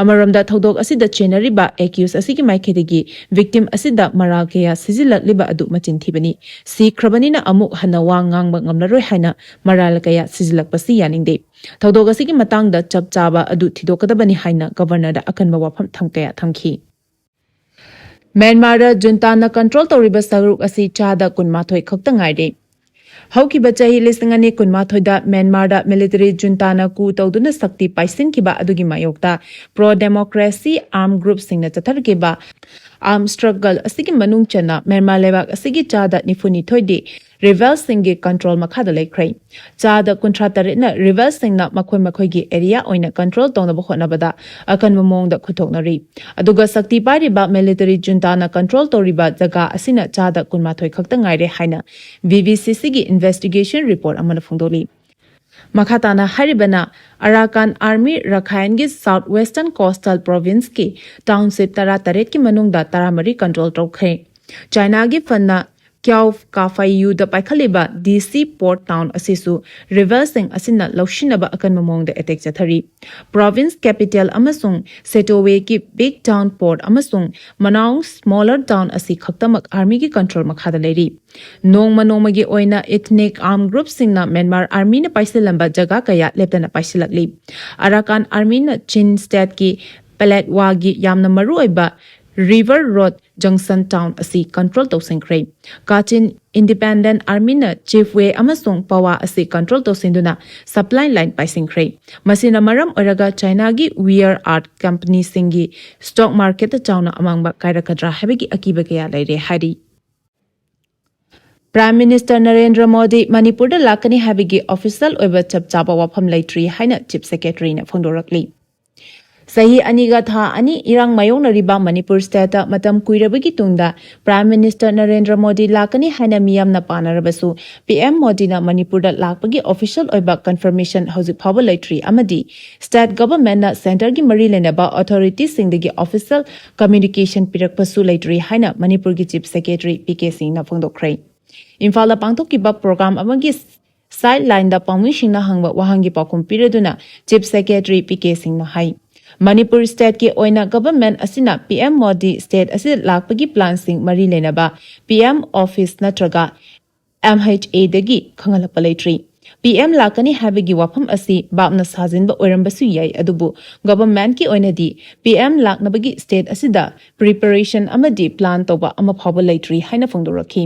ꯑꯃꯔꯣꯝꯗ ꯊꯧꯗꯣꯛ ꯑꯁꯤꯗ ꯆꯦꯟꯅꯔꯤꯕ accused ꯑꯁꯤꯒꯤ ꯃꯥꯏꯀꯩꯗꯒꯤ victim ꯑꯁꯤꯗ ꯃꯔꯥꯜ ꯀꯌꯥ ꯁꯤꯖꯤꯜꯂꯛꯂꯤꯕ ꯑꯗꯨ ꯃꯆꯤꯟ ꯊꯤꯕꯅꯤ꯫ ꯁꯤꯈ꯭ꯔꯕꯅꯤꯅ ꯑꯃꯨꯛ ꯍꯟꯅ ꯋꯥ ꯉꯥꯡꯕ ꯉꯝꯂꯔꯣꯏ ꯍꯥꯏꯅ ꯃꯔꯥꯜ ꯀꯌꯥ ꯁꯤꯖꯤꯜꯂꯛꯄꯁꯤ ꯌꯥꯅꯤꯡꯗꯦ꯫ ꯊꯧꯗꯣꯛ ꯑꯁꯤꯒꯤ ꯃꯇꯥꯡꯗ ꯆꯞ ꯆꯥꯕ ꯑꯗꯨ ꯊꯤꯗꯣꯛꯀꯗꯕꯅꯤ ꯍꯥꯏꯅ ꯒꯕꯔꯅꯔꯗ ꯑꯀꯟꯕ ꯋꯥꯐꯝ ꯊꯝ-, ꯀꯌꯥ ꯊꯝꯈꯤ꯫ ꯃ꯭ꯌꯥꯟꯃꯥꯔꯗ ꯖꯨꯟꯇꯥꯅ control ꯇꯧꯔꯤꯕ ꯁꯔꯨꯛ ꯑꯁꯤ ꯆꯥꯗ ꯀꯨꯟꯃꯥꯊꯣꯏ ꯈꯛꯇ ꯉꯥꯏꯔꯦ꯫ ꯍꯧꯈꯤꯕ ꯆꯍꯤ ꯂꯤꯁꯤꯡ ꯑꯅꯤ ꯀꯨꯟꯃꯥꯊꯣꯏꯗ ꯃ꯭ꯌꯥꯟꯃꯥꯔꯗ ꯃꯤꯂꯤꯇꯔꯤ ꯖꯨꯟꯇꯥꯅ ꯀꯨ ꯇꯧꯗꯨꯅ ꯁꯛꯇꯤ ꯄꯥꯏꯁꯤꯟꯈꯤꯕ ꯑꯗꯨꯒꯤ ꯃꯥꯌꯣꯛꯇ ꯄ꯭ꯔꯣ ꯗꯦꯃꯣꯀ꯭ꯔꯦꯁꯤ ꯑꯥꯔꯝ ꯒ꯭ꯔꯨꯞꯁꯤꯡꯅ ꯆꯠꯊꯔꯛꯈꯤꯕ ꯑꯥꯔꯝ ꯁ꯭ꯇ꯭ꯔꯒꯜ ꯑꯁꯤꯒꯤ ꯃꯅꯨꯡ ꯆꯟꯅ ꯃ꯭ꯌꯥꯟꯃꯥꯔ ꯂꯩꯕꯥꯛ ꯑꯁꯤꯒꯤ ꯆꯥꯗ ꯅꯤꯐꯨꯅꯤꯊꯣꯏꯗꯤ ꯔꯤꯕꯦꯜꯁꯤꯡꯒꯤ ꯀꯟꯇ꯭ꯔꯣꯜ ꯃꯈꯥꯗ ꯂꯩꯈ꯭ꯔꯦ꯫ ꯆꯥꯗ ꯀꯨꯟꯊ꯭ꯔꯥ ꯇꯔꯦꯠꯅ ꯔꯤꯕꯦꯜꯁꯤꯡꯅ ꯃꯈꯣꯏ ꯃꯈꯣꯏꯒꯤ ꯑꯦꯔꯤꯌꯥ ꯑꯣꯏꯅ ꯀꯟꯇ꯭ꯔꯣꯜ ꯇꯧꯅꯕ ꯍꯣꯠꯅꯕꯗ ꯑꯀꯟꯕ ꯃꯑꯣꯡꯗ ꯈꯨꯠꯊꯣꯛꯅꯔꯤ꯫ ꯑꯗꯨꯒ ꯁꯛꯇꯤ ꯄꯥꯏꯔꯤꯕ ꯃꯤꯂꯤꯇꯔꯤ ꯖꯨꯟꯇꯥꯅ ꯀꯟꯇ꯭ꯔꯣꯜ ꯇꯧꯔꯤꯕ ꯖꯒꯥ ꯑꯁꯤꯅ ꯆꯥꯗ ꯀꯨꯟꯃꯥꯊꯣꯏ ꯈꯛꯇ ꯉꯥꯏꯔꯦ ꯍꯥꯏꯅ ꯚꯤ ꯚꯤ ꯁꯤ ꯁꯤꯒꯤ ꯏꯟꯚꯦꯁꯇꯤꯒꯦꯁꯟ ꯔꯤꯄꯣꯔꯠ ꯑꯃꯅ ꯐꯣꯡꯗꯣꯛꯂꯤ꯫ ꯃꯈꯥ ꯇꯥꯅ ꯍꯥꯏꯔꯤꯕꯅ ꯑꯔꯥꯀꯥꯟ ꯑꯥꯔꯃꯤ ꯔꯈꯥꯏꯟꯒꯤ ꯁꯥꯎꯠ ꯋꯦꯁꯇꯔꯟ ꯀꯣꯁꯇꯦꯜ ꯄ꯭ꯔꯣꯚꯤꯟꯁꯀꯤ ꯇꯥꯎꯟꯁꯤꯞ ꯇꯔꯥꯇꯔꯦꯠꯀꯤ ꯃꯅꯨꯡꯗ ꯇꯔꯥꯃꯔꯤ ꯀꯟꯇ꯭ꯔꯣꯜ ꯇꯧꯈ꯭ꯔꯦ꯫ ꯆꯥꯏꯅꯥꯒꯤ ꯐꯟꯅ ꯀ꯭ꯌꯥꯎ ꯀꯥꯐꯥꯏꯌꯨꯗ ꯄꯥꯏꯈꯠꯂꯤꯕ ꯗꯤ ꯁꯤ ꯄꯣꯔꯠ ꯇꯥꯎꯟ ꯑꯁꯤꯁꯨ ꯔꯤꯕꯦꯜꯁꯤꯡ ꯑꯁꯤꯅ ꯂꯧꯁꯤꯟꯅꯕ ꯑꯀꯟꯕ ꯃꯑꯣꯡꯗ ꯑꯦꯇꯦꯛ ꯆꯠꯊꯔꯤ꯫ ꯄ꯭ꯔꯣꯚꯤꯟꯁ ꯀꯦꯄꯤꯇꯦꯜ ꯑꯃꯁꯨꯡ ꯁꯦꯇꯣꯋꯦꯒꯤ ꯕꯤꯒ ꯇꯥꯎꯟ ꯄꯣꯔꯠ ꯑꯃꯁꯨꯡ ꯃꯅꯥꯎ ꯁ꯭ꯃꯣꯂꯔ ꯇꯥꯎꯟ ꯑꯁꯤ ꯈꯛꯇꯃꯛ ꯑꯥꯔꯃꯤꯒꯤ ꯀꯟꯇ꯭ꯔꯣꯜ ꯃꯈꯥꯗ ꯂꯩꯔꯤ꯫ ꯅꯣꯡꯃ ꯅꯣꯡꯃꯒꯤ ꯑꯣꯏꯅ ꯏꯊꯅꯤꯛ ꯑꯥꯔꯝ ꯒ꯭ꯔꯨꯞꯁꯤꯡꯅ ꯃ꯭ꯌꯥꯟꯃꯥꯔ ꯑꯥꯔꯃꯤꯅ ꯄꯥꯏꯁꯤꯜꯂꯝꯕ ꯖꯒꯥ ꯀꯌꯥ ꯂꯦꯞꯇꯅ ꯄꯥꯏꯁꯤꯜꯂꯛꯂꯤ꯫ ꯑꯔꯥꯀꯥꯟ ꯑꯥꯔꯃꯤꯅ ꯆꯤꯟ ꯁ꯭ꯇꯦꯠꯀꯤ ꯄꯦꯂꯦꯠꯋꯥꯒꯤ ꯌꯥꯝꯅ ꯃꯔꯨꯑꯣꯏꯕ ꯔꯤꯚꯔ ꯔꯣꯗ ꯖꯪꯁꯟ ꯇꯥꯎꯟ ꯑꯁꯤ ꯀꯟꯇ꯭ꯔꯣꯜ ꯇꯧꯁꯤꯟꯈ꯭ꯔꯦ꯫ ꯀꯥꯆꯤꯟ ꯏꯟꯗꯤꯄꯦꯟꯗꯦꯟꯠ ꯑꯥꯔꯃꯤꯅ ꯆꯤꯐꯋꯦ ꯑꯃꯁꯨꯡ ꯄꯋꯥ ꯑꯁꯤ ꯀꯟꯇ꯭ꯔꯣꯜ ꯇꯧꯁꯤꯟꯗꯨꯅ ꯁꯄ꯭ꯂꯥꯏ ꯂꯥꯏꯟ ꯄꯥꯏꯁꯤꯟꯈ꯭ꯔꯦ꯫ ꯃꯁꯤꯅ ꯃꯔꯝ ꯑꯣꯏꯔꯒ ꯆꯥꯏꯅꯥꯒꯤ ꯔꯦꯌꯔ ꯑꯔꯊ ꯀꯝꯄꯅꯤꯁꯤꯡꯒꯤ ꯁ꯭ꯇꯣꯛ ꯃꯥꯔꯀꯦꯠꯇ ꯆꯥꯎꯅ ꯑꯃꯥꯡꯕ ꯀꯥꯏꯔꯛꯀꯗ꯭ꯔꯥ ꯍꯥꯏꯕꯒꯤ ꯑꯀꯤꯕ ꯀꯌꯥ ꯂꯩꯔꯦ ꯍꯥꯏꯔꯤ꯫ ꯄ꯭ꯔꯥꯏꯝ ꯃꯤꯅꯤꯁꯇꯔ ꯅꯔꯦꯟꯗ꯭ꯔ ꯃꯣꯗꯤ ꯃꯅꯤꯄꯨꯔꯗ ꯂꯥꯛꯀꯅꯤ ꯍꯥꯏꯕꯒꯤ ꯑꯣꯐꯤꯁꯤꯌꯦꯜ ꯑꯣꯏꯕ ꯆꯞ ꯆꯥꯕ ꯋꯥꯐꯝ ꯂꯩꯇ꯭ꯔꯤ ꯍꯥꯏꯅ ꯆꯤꯐ ꯁꯦꯀ꯭ꯔꯦꯇꯔꯤꯅ ꯐꯣꯡꯗꯣꯔꯛꯂꯤ꯫ ꯆꯍꯤ ꯑꯅꯤꯒ ꯊꯥ ꯑꯅꯤ ꯏꯔꯥꯡ ꯃꯥꯌꯣꯛꯅꯔꯤꯕ ꯃꯅꯤꯄꯨꯔ ꯁ꯭ꯇꯦꯠꯇ ꯃꯇꯝ ꯀꯨꯏꯔꯕꯒꯤ ꯇꯨꯡꯗ ꯄ꯭ꯔꯥꯏꯝ ꯃꯤꯅꯤꯁꯇꯔ ꯅꯔꯦꯟꯗ꯭ꯔ ꯃꯣꯗꯤ ꯂꯥꯛꯀꯅꯤ ꯍꯥꯏꯅ ꯃꯤꯌꯥꯝꯅ ꯄꯥꯅꯔꯕꯁꯨ, ꯄꯤ ꯑꯦꯝ ꯃꯣꯗꯤꯅ ꯃꯅꯤꯄꯨꯔꯗ ꯂꯥꯛꯄꯒꯤ ꯑꯣꯐꯤꯁꯤꯌꯦꯜ ꯑꯣꯏꯕ ꯀꯟꯐꯔꯃꯦꯁꯟ ꯍꯧꯖꯤꯛ ꯐꯥꯎꯕ ꯂꯩꯇ꯭ꯔꯤ ꯑꯃꯗꯤ ꯁ꯭ꯇꯦꯠ ꯒꯚꯔꯟꯃꯦꯟꯠꯅ ꯁꯦꯟꯇꯔꯒꯤ ꯃꯔꯤ ꯂꯩꯅꯕ ꯑꯣꯊꯣꯔꯤꯇꯤꯁꯤꯡꯗꯒꯤ ꯑꯣꯐꯤꯁꯤꯌꯦꯜ ꯀꯝꯃ꯭ꯌꯨꯅꯤꯀꯦꯁꯟ ꯄꯤꯔꯛꯄꯁꯨ ꯂꯩꯇ꯭ꯔꯤ ꯍꯥꯏꯅ ꯃꯅꯤꯄꯨꯔꯒꯤ ꯆꯤꯐ ꯁꯦꯀ꯭ꯔꯦꯇꯔꯤ ꯄꯤ ꯀꯦ ꯁꯤꯡꯅ ꯐꯣꯡꯗꯣꯛꯈ꯭ꯔꯦ꯫ ꯏꯝꯐꯥꯜꯗ ꯄꯥꯡꯊꯣꯛꯈꯤꯕ ꯄ꯭ꯔꯣꯒ꯭ꯔꯥꯝ ꯑꯃꯒꯤ ꯁꯥꯏꯗ ꯂꯥꯏꯟꯗ ꯄꯥꯎꯃꯤꯁꯤꯡꯅ ꯍꯪꯕ ꯋꯥꯍꯪꯒꯤ ꯄꯥꯎꯈꯨꯝ ꯄꯤꯔꯗꯨꯅ ꯆꯤꯐ ꯁꯦꯀ꯭ꯔꯦꯇꯔꯤ ꯄꯤ ꯀꯦ ꯁꯤꯡꯅ ꯍꯥꯏ, ꯃꯅꯤꯄꯨꯔ ꯁ꯭ꯇꯦꯠꯀꯤ ꯑꯣꯏꯅ ꯒꯚꯔꯟꯃꯦꯟꯠ ꯑꯁꯤꯅ ꯄꯤ ꯑꯦꯝ ꯃꯣꯗꯤ ꯁ꯭ꯇꯦꯠ ꯑꯁꯤꯗ ꯂꯥꯛꯄꯒꯤ ꯄ꯭ꯂꯥꯟꯁꯤꯡ ꯃꯔꯤ ꯂꯩꯅꯕ ꯄꯤ ꯑꯦꯝ ꯑꯣꯐꯤꯁ ꯅꯠꯇ꯭ꯔꯒ ꯑꯦꯝ ꯑꯩꯆ ꯑꯦꯗꯒꯤ ꯈꯪꯍꯜꯂꯛꯄ ꯂꯩꯇ꯭ꯔꯤ꯫ ꯄꯤ ꯑꯦꯝ ꯂꯥꯛꯀꯅꯤ ꯍꯥꯏꯕꯒꯤ ꯋꯥꯐꯝ ꯑꯁꯤ ꯚꯥꯞꯅ ꯁꯥꯖꯤꯟꯕ ꯑꯣꯏꯔꯝꯕꯁꯨ ꯌꯥꯏ, ꯑꯗꯨꯕꯨ ꯒꯚꯔꯟꯃꯦꯟꯠꯀꯤ ꯑꯣꯏꯅꯗꯤ ꯄꯤ ꯑꯦꯝ ꯂꯥꯛꯅꯕꯒꯤ ꯁ꯭ꯇꯦꯠ ꯑꯁꯤꯗ ꯄ꯭ꯔꯤꯄꯦꯔꯦꯁꯟ ꯑꯃꯗꯤ ꯄ꯭ꯂꯥꯟ ꯇꯧꯕ ꯑꯃ ꯐꯥꯎꯕ ꯂꯩꯇ꯭ꯔꯤ ꯍꯥꯏꯅ ꯐꯣꯡꯗꯣꯔꯛꯈꯤ꯫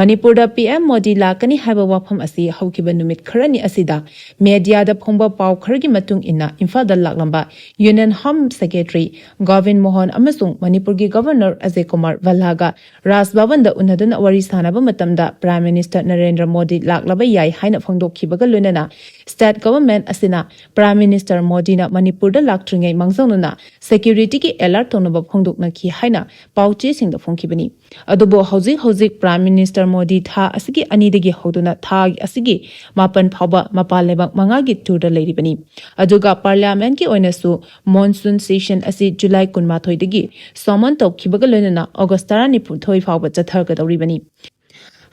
ꯃꯅꯤꯄꯨꯔꯗ ꯄꯤ ꯑꯦꯝ ꯃꯣꯗꯤ ꯂꯥꯛꯀꯅꯤ ꯍꯥꯏꯕ ꯋꯥꯐꯝ ꯑꯁꯤ ꯍꯧꯈꯤꯕ ꯅꯨꯃꯤꯠ ꯈꯔꯅꯤ ꯑꯁꯤꯗ ꯃꯦꯗꯤꯌꯥꯗ ꯐꯣꯡꯕ ꯄꯥꯎ ꯈꯔꯒꯤ ꯃꯇꯨꯡ ꯏꯟꯅ ꯏꯝꯐꯥꯜꯗ ꯂꯥꯛꯂꯝꯕ ꯌꯨꯅꯤꯌꯟ ꯍꯣꯝ ꯁꯦꯀ꯭ꯔꯦꯇꯔꯤ ꯒꯣꯕꯤꯟ ꯃꯣꯍꯟ ꯑꯃꯁꯨꯡ ꯃꯅꯤꯄꯨꯔꯒꯤ ꯒꯕꯔꯅꯔ ꯑꯖꯌ ꯀꯨꯃꯥꯔ ꯚꯜꯂꯥꯒ ꯔꯥꯖ ꯚꯕꯟꯗ ꯎꯅꯗꯨꯅ ꯋꯥꯔꯤ ꯁꯥꯟꯅꯕ ꯃꯇꯝꯗ ꯄ꯭ꯔꯥꯏꯝ ꯃꯤꯅꯤꯁꯇꯔ ꯅꯔꯦꯟꯗ꯭ꯔ ꯃꯣꯗꯤ ꯂꯥꯛꯂꯕ ꯌꯥꯏ ꯍꯥꯏꯅ ꯐꯣꯡꯗꯣꯛꯈꯤꯕꯒ ꯂꯣꯏꯅꯅ ꯁ꯭ꯇꯦꯠ ꯒꯕꯔꯃꯦꯟꯠ ꯑꯁꯤꯅ ꯄ꯭ꯔꯥꯏꯝ ꯃꯤꯅꯤꯁꯇꯔ ꯃꯣꯗꯤꯅ ꯃꯅꯤꯄꯨꯔꯗ ꯂꯥꯛꯇ꯭ꯔꯤꯉꯩ ꯃꯥꯡꯖꯧꯅꯅ ꯁꯦꯀ꯭ꯌꯨꯔꯤꯇꯤꯒꯤ ꯑꯦꯂꯔꯠ ꯇꯧꯅꯕ ꯐꯣꯡꯗꯣꯛꯅꯈꯤ ꯍꯥꯏꯅ ꯄꯥꯎ ꯆꯦꯁꯤꯡꯗ ꯐꯣꯡꯈꯤꯕꯅꯤ꯫ ꯑꯗꯨꯕꯨ ꯍꯧꯖꯤꯛ ꯍꯧꯖꯤꯛ ꯄ꯭ꯔꯥꯏꯝ ꯃꯤꯅꯤꯁꯇꯔ ꯃꯣꯗꯤ ꯊꯥ ꯑꯁꯤꯒꯤ ꯑꯅꯤꯗꯒꯤ ꯍꯧꯗꯨꯅ ꯊꯥ ꯑꯁꯤꯒꯤ ꯃꯥꯄꯟ ꯐꯥꯎꯕ ꯃꯄꯥꯟ ꯂꯩꯕꯥꯛ ꯃꯉꯥꯒꯤ ꯇꯨꯔꯗ ꯂꯩꯔꯤꯕꯅꯤ꯫ ꯑꯗꯨꯒ ꯄꯥꯔꯂꯤꯌꯥꯃꯦꯟꯠꯀꯤ ꯑꯣꯏꯅꯁꯨ ꯃꯣꯟꯁꯨꯟ ꯁꯦꯁꯟ ꯑꯁꯤ ꯖꯨꯂꯥꯏ ꯀꯨꯟꯃꯥꯊꯣꯏꯗꯒꯤ ꯁꯃꯟ ꯇꯧꯈꯤꯕꯒ ꯂꯣꯏꯅꯅ ꯑꯣꯒꯁ ꯇꯔꯥꯅꯤꯊꯣꯏ ꯐꯥꯎꯕ ꯆꯠꯊꯒꯗꯧꯔꯤꯕꯅꯤ꯫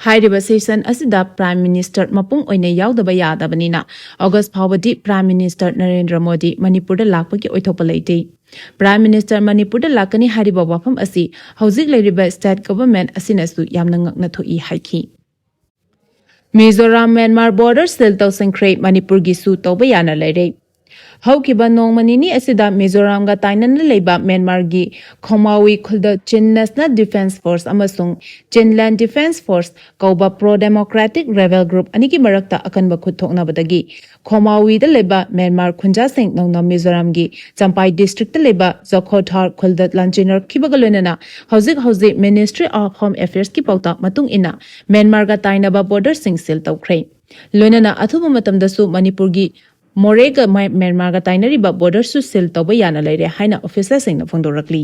ꯍꯥꯏꯔꯤꯕ ꯁꯦꯁꯟ ꯑꯁꯤꯗ ꯄ꯭ꯔꯥꯏꯝ ꯃꯤꯅꯤꯁꯇꯔ ꯃꯄꯨꯡ ꯑꯣꯏꯅ ꯌꯥꯎꯗꯕ ꯌꯥꯗꯕꯅꯤꯅ ꯑꯣꯒꯁ ꯐꯥꯎꯕꯗꯤ ꯄ꯭ꯔꯥꯏꯝ ꯃꯤꯅꯤꯁꯇꯔ ꯅꯔꯦꯟꯗ꯭ꯔ ꯃꯣꯗꯤ ꯃꯅꯤꯄꯨꯔꯗ ꯂꯥꯛꯄꯒꯤ ꯑꯣꯏꯊꯣꯛꯄ ꯂꯩꯇꯦ꯫ ꯄ꯭ꯔꯥꯏꯝ ꯃꯤꯅꯤꯁꯇꯔ ꯃꯅꯤꯄꯨꯔꯗ ꯂꯥꯛꯀꯅꯤ ꯍꯥꯏꯔꯤꯕ ꯋꯥꯐꯝ ꯑꯁꯤ ꯍꯧꯖꯤꯛ ꯂꯩꯔꯤꯕ ꯁ꯭ꯇꯦꯠ ꯒꯕꯔꯃꯦꯟꯠ ꯑꯁꯤꯅꯁꯨ ꯌꯥꯝꯅ ꯉꯛꯅ ꯊꯣꯛꯏ ꯍꯥꯏꯈꯤ꯫ ꯃꯤꯖꯣꯔꯥꯝ ꯃ꯭ꯌꯥꯟꯃꯥꯔ ꯕꯣꯔꯗꯔ ꯁꯤꯜ ꯇꯧꯁꯤꯟꯈ꯭ꯔꯦ, ꯃꯅꯤꯄꯨꯔꯒꯤꯁꯨ ꯇꯧꯕ ꯌꯥꯅ ꯂꯩꯔꯦ꯫ ꯍꯧꯈꯤꯕ ꯅꯣꯡꯃ ꯅꯤꯅꯤ ꯑꯁꯤꯗ ꯃꯤꯖꯣꯔꯥꯝꯒ ꯇꯥꯏꯅꯅ ꯂꯩꯕ ꯃ꯭ꯌꯥꯟꯃꯥꯔꯒꯤ ꯈꯣꯃꯥꯋꯤ ꯈꯨꯜꯗ ꯆꯤꯟ ꯅꯦꯁꯅꯦꯜ ꯗꯤꯐꯦꯟꯁ ꯐꯣꯔꯁ ꯑꯃꯁꯨꯡ ꯆꯤꯟꯂꯦꯟ ꯗꯤꯐꯦꯟꯁ ꯐꯣꯔꯁ ꯀꯧꯕ ꯄ꯭ꯔꯣ ꯗꯦꯃꯣꯀ꯭ꯔꯦꯇꯤꯛ ꯔꯦꯕꯦꯜ ꯒ꯭ꯔꯨꯞ ꯑꯅꯤꯒꯤ ꯃꯔꯛꯇ ꯑꯀꯟꯕ ꯈꯨꯠ ꯊꯣꯛꯅꯕꯗꯒꯤ ꯈꯣꯃꯥꯋꯤꯗ ꯂꯩꯕ ꯃ꯭ꯌꯥꯟꯃꯥꯔ ꯈꯨꯟꯖꯥꯁꯤꯡ ꯅꯧꯅ ꯃꯤꯖꯣꯔꯥꯝꯒꯤ ꯆꯝꯄꯥꯏ ꯗꯤꯁꯇ꯭ꯔꯤꯛꯇ ꯂꯩꯕ ꯖꯣꯈꯣꯊꯥꯔ ꯈꯨꯜꯗ ꯂꯥꯟꯖꯦꯟꯅꯔꯛꯈꯤꯕꯒ ꯂꯣꯏꯅꯅ ꯍꯧꯖꯤꯛ ꯍꯧꯖꯤꯛ ꯃꯤꯅꯤꯁꯇ꯭ꯔꯤ ꯑꯣꯐ ꯍꯣꯝ ꯑꯦꯐꯤꯌꯔꯁꯀꯤ ꯄꯥꯎꯇꯥꯛ ꯃꯇꯨꯡ ꯏꯟꯅ ꯃ꯭ꯌꯥꯟꯃꯥꯔꯒ ꯇꯥꯏꯅꯕ ꯕꯣꯔꯗꯔꯁꯤꯡ ꯁꯤꯜ ꯇꯧꯈ꯭ꯔꯦ꯫ ꯂꯣꯏꯅꯅ ꯑꯊꯨꯕ ꯃꯇꯝꯗꯁꯨ ꯃꯅꯤꯄꯨꯔꯒꯤ ꯃꯣꯔꯦꯒ ꯃ-, ꯃ꯭ꯌꯥꯟꯃꯥꯔꯒ ꯇꯥꯏꯅꯔꯤꯕ ꯕꯣꯔꯗꯔꯁꯨ ꯁꯤꯜ ꯇꯧꯕ ꯌꯥꯅ ꯂꯩꯔꯦ ꯍꯥꯏꯅ ꯑꯣꯐꯤꯁꯤꯌꯦꯜꯁꯤꯡꯅ ꯐꯣꯡꯗꯣꯔꯛꯂꯤ꯫